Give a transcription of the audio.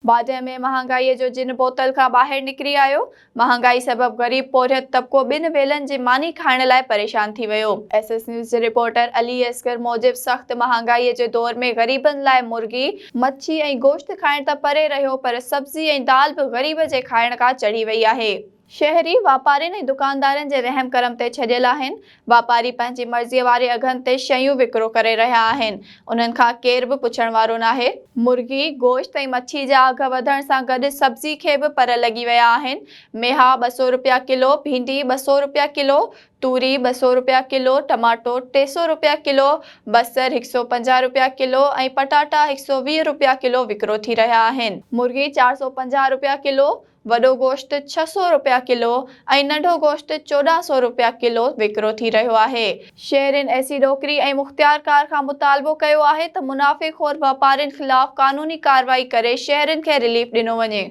باڊهه ۾ مهانگائي جو جن بوتل کان ٻاهر نڪري آيو، مهانگائي سبب غريب پورهيت طبقو ٻن ويلن جي ماني کائڻ لاء پريشان ٿي ويو. ايس ايس نيوز جي رپورٽر علي اصغر موجب سخت مهانگائي جي دور ۾ غريبن لاء مرغي، مڇي ۽ گوشت کائڻ ته پري رهيو پر سبزي ۽ دال به غريب جي کائڻ کان چڙهي وئي آهي. شهري واپارين ۽ دڪاندارن جي رحم ڪرم تي ڇڏيل آهن، واپاري پنهنجي مرضيء واري اگهن تي شيون وڪرو ڪري رهيا آهن، انهن کان ڪير به پڇڻ وارو ناهي. مرغي، گوشت ۽ مڇي جا اگهه وڌڻ سان گڏ سبزي کي به پر لڳي ويا آهن، ميها 200 رپيا ڪلو، ڀينڊي 200 رپيا ڪلو، توري 200 رپيا ڪلو، ٽماٽو 300 رپيا ڪلو، بصر 150 رپيا ڪلو ۽ پٽاٽا 120 رپيا ڪلو وڪرو ٿي رهيا آهن. مرغي 450 رپيا ڪلو، وڏو گوشت 600 رپيا ڪلو ۽ ننڍو گوشت 1400 رپيا ڪلو وڪرو ٿي رهيو آهي. شهرين اي سي ڏوڪري ۽ مختيارڪار کان مطالبو ڪيو آهي ته منافعي خور واپارين خلاف قانوني ڪارروائي ڪري شهرين کي رليف ڏنو وڃي.